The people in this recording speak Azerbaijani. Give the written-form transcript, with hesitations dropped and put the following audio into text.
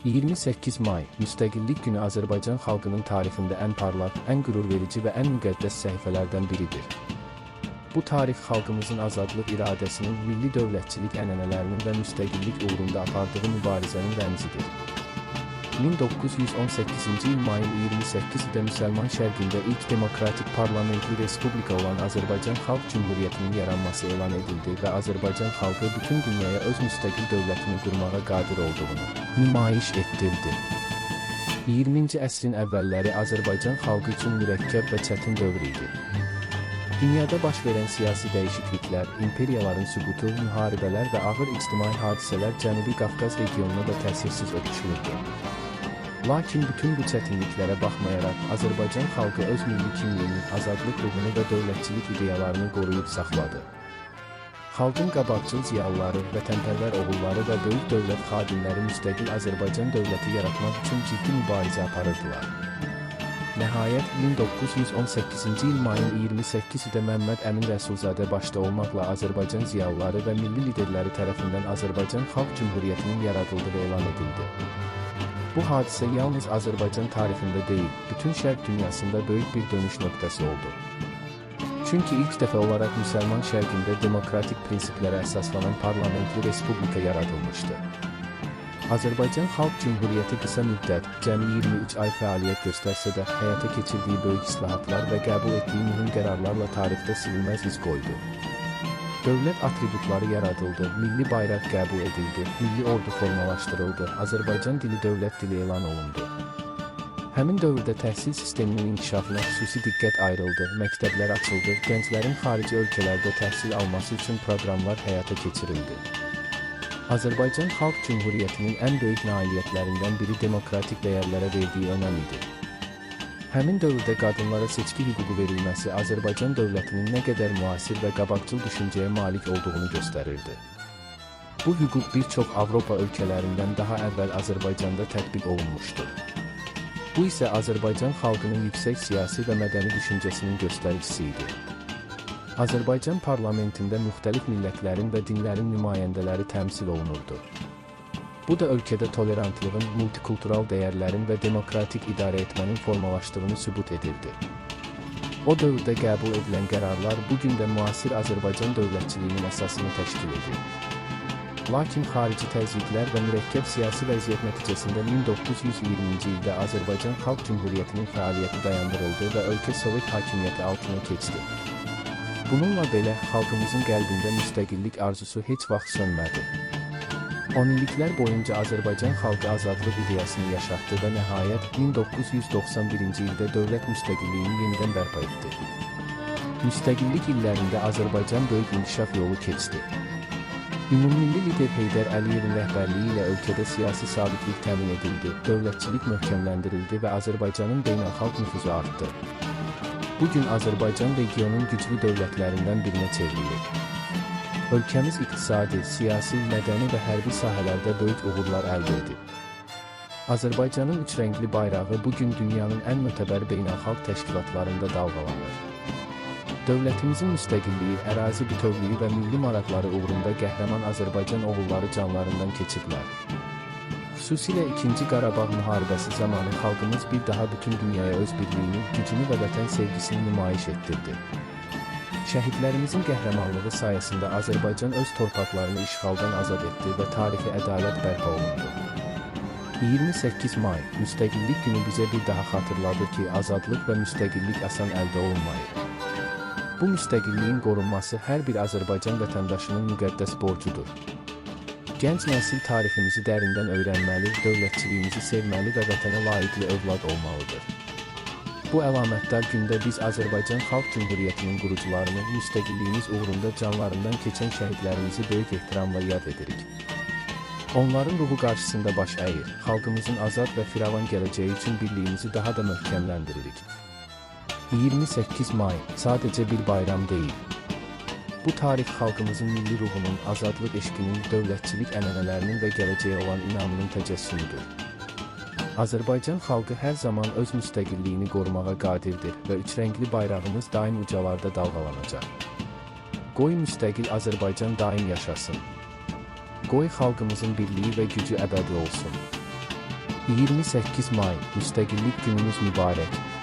28 may Müstəqillik günü Azərbaycan xalqının tarixində ən parlaq, ən qürurverici və ən müqəddəs səhifələrdən biridir. Bu tarix xalqımızın azadlıq iradəsinin, milli dövlətçilik ənənələrinin və müstəqillik uğrunda apardığı mübarizənin rəmzidir. 1918-ci il mayın 28-də müsəlman şərqində ilk demokratik parlamentli respublika olan Azərbaycan Xalq Cümhuriyyətinin yaranması elan edildi və Azərbaycan xalqı bütün dünyaya öz müstəqil dövlətini qurmağa qadir olduğunu nümayiş etdirdi. 20-ci əsrin əvvəlləri Azərbaycan xalqı üçün mürəkkəb və çətin dövr idi. Dünyada baş verən siyasi dəyişikliklər, imperiyaların süqutu, müharibələr və ağır ictimai hadisələr Cənubi Qafqaz regionuna da təsirsiz ötüşmürdü. Lakin bütün bu çətinliklərə baxmayaraq, Azərbaycan xalqı öz milli kimliyini, azadlıq ruhunu və dövlətçilik ideyalarını qoruyub saxladı. Xalqın qabaqcıl ziyalıları, vətənpərvər oğulları və böyük dövlət xadimləri müstəqil Azərbaycan dövləti yaratmaq üçün ciddi mübarizə aparırdılar. Nəhayət, 1918-ci il mayın 28-də Məmməd Əmin Rəsulzadə başda olmaqla Azərbaycan ziyalıları və milli liderləri tərəfindən Azərbaycan Xalq Cümhuriyyətinin yaradıldığı elan edildi. Bu hadisə yalnız Azərbaycan tarixində deyil, bütün Şərq dünyasında böyük bir dönüş nöqtəsi oldu. Çünki ilk dəfə olaraq müsəlman şərqində demokratik prinsiplərə əsaslanan parlamentli respublika yaradılmışdı. Azərbaycan Xalq Cümhuriyyəti qısa müddət, cəmi 23 ay fəaliyyət göstərsə də, həyata keçirdiyi böyük islahatlar və qəbul etdiyi mühüm qərarlarla tarixdə silinməz iz qoydu. Dövlət atributları yaradıldı, milli bayraq qəbul edildi, milli ordu formalaşdırıldı, Azərbaycan dili dövlət dili elan olundu. Həmin dövrdə təhsil sisteminin inkişafına xüsusi diqqət ayrıldı, məktəblər açıldı, gənclərin xarici ölkələrdə təhsil alması üçün proqramlar həyata keçirildi. Azərbaycan Xalq Cümhuriyyətinin ən böyük nailiyyətlərindən biri demokratik dəyərlərə verdiyi önəm idi. Həmin dövrdə qadınlara seçki hüququ verilməsi Azərbaycan dövlətinin nə qədər müasir və qabaqcıl düşüncəyə malik olduğunu göstərirdi. Bu hüquq bir çox Avropa ölkələrindən daha əvvəl Azərbaycanda tətbiq olunmuşdu. Bu isə Azərbaycan xalqının yüksək siyasi və mədəni düşüncəsinin göstəricisi idi. Azərbaycan parlamentində müxtəlif millətlərin və dinlərin nümayəndələri təmsil olunurdu. Bu da ölkədə tolerantlığın, multikultural dəyərlərin və demokratik idarə etmənin formalaşdığını sübut edirdi. O dövrdə qəbul edilən qərarlar bu gün də müasir Azərbaycan dövlətçiliyinin əsasını təşkil edir. Lakin xarici təzyiqlər və mürəkkəb siyasi vəziyyət nəticəsində 1920-ci ildə Azərbaycan Xalq Cümhuriyyətinin fəaliyyəti dayandırıldı və ölkə Sovet hakimiyyəti altına keçdi. Bununla belə, xalqımızın qəlbində müstəqillik arzusu heç vaxt sönmədi. Onilliklər boyunca Azərbaycan xalqı azadlıq ideyasını yaşatdı və nəhayət 1991-ci ildə dövlət müstəqilliyini yenidən bərpa etdi. Müstəqillik illərində Azərbaycan böyük inkişaf yolu keçdi. Ümummilli lider Heydər Əliyevin rəhbərliyi ilə ölkədə siyasi sabitlik təmin edildi, dövlətçilik möhkəmləndirildi və Azərbaycanın beynəlxalq nüfuzu artdı. Bu gün Azərbaycan regionun güclü dövlətlərindən birinə çevrilir. Ölkəmiz iqtisadi, siyasi, mədəni və hərbi sahələrdə böyük uğurlar əldə edib. Azərbaycanın üç rəngli bayrağı bu gün dünyanın ən mötəbər beynəlxalq təşkilatlarında dalğalanır. Dövlətimizin müstəqilliyi, ərazi bütövlüyü və milli maraqları uğrunda qəhrəman Azərbaycan oğulları canlarından keçiblər. Xüsusilə 2-ci Qarabağ müharibəsi zamanı xalqımız bir daha bütün dünyaya öz birliyini, gücünü və vətən sevgisini nümayiş etdirdi. Şəhidlərimizin qəhrəmanlığı sayəsində Azərbaycan öz torpaqlarını işğaldan azad etdi və tarixi ədalət bərpa olundu. 28 may Müstəqillik günü bizə bir daha xatırladır ki, azadlıq və müstəqillik asan əldə olunmayır. Bu müstəqilliyin qorunması hər bir Azərbaycan vətəndaşının müqəddəs borcudur. Gənc nəsil tariximizi dərindən öyrənməli, dövlətçiliyimizi sevməli və vətənə layiqli övlad olmalıdır. Bu əlamətdar gündə biz Azərbaycan Xalq Cümhuriyyətinin qurucularını, müstəqilliyimiz uğrunda canlarından keçən şəhidlərimizi böyük ehtiramla yad edirik. Onların ruhu qarşısında baş əyir, xalqımızın azad və firavan gələcəyi üçün birliyimizi daha da möhkəmləndiririk. 28 may sadəcə bir bayram deyil. Bu tarix xalqımızın milli ruhunun, azadlıq eşqinin, dövlətçilik ənənələrinin və gələcəyə olan inamının təcəssümüdür. Azərbaycan xalqı hər zaman öz müstəqilliyini qorumağa qadirdir və üç rəngli bayrağımız daim ucalarda dalğalanacaq. Qoy müstəqil Azərbaycan daim yaşasın. Qoy xalqımızın birliyi və gücü əbədi olsun. 28 may Müstəqillik gününüz mübarək.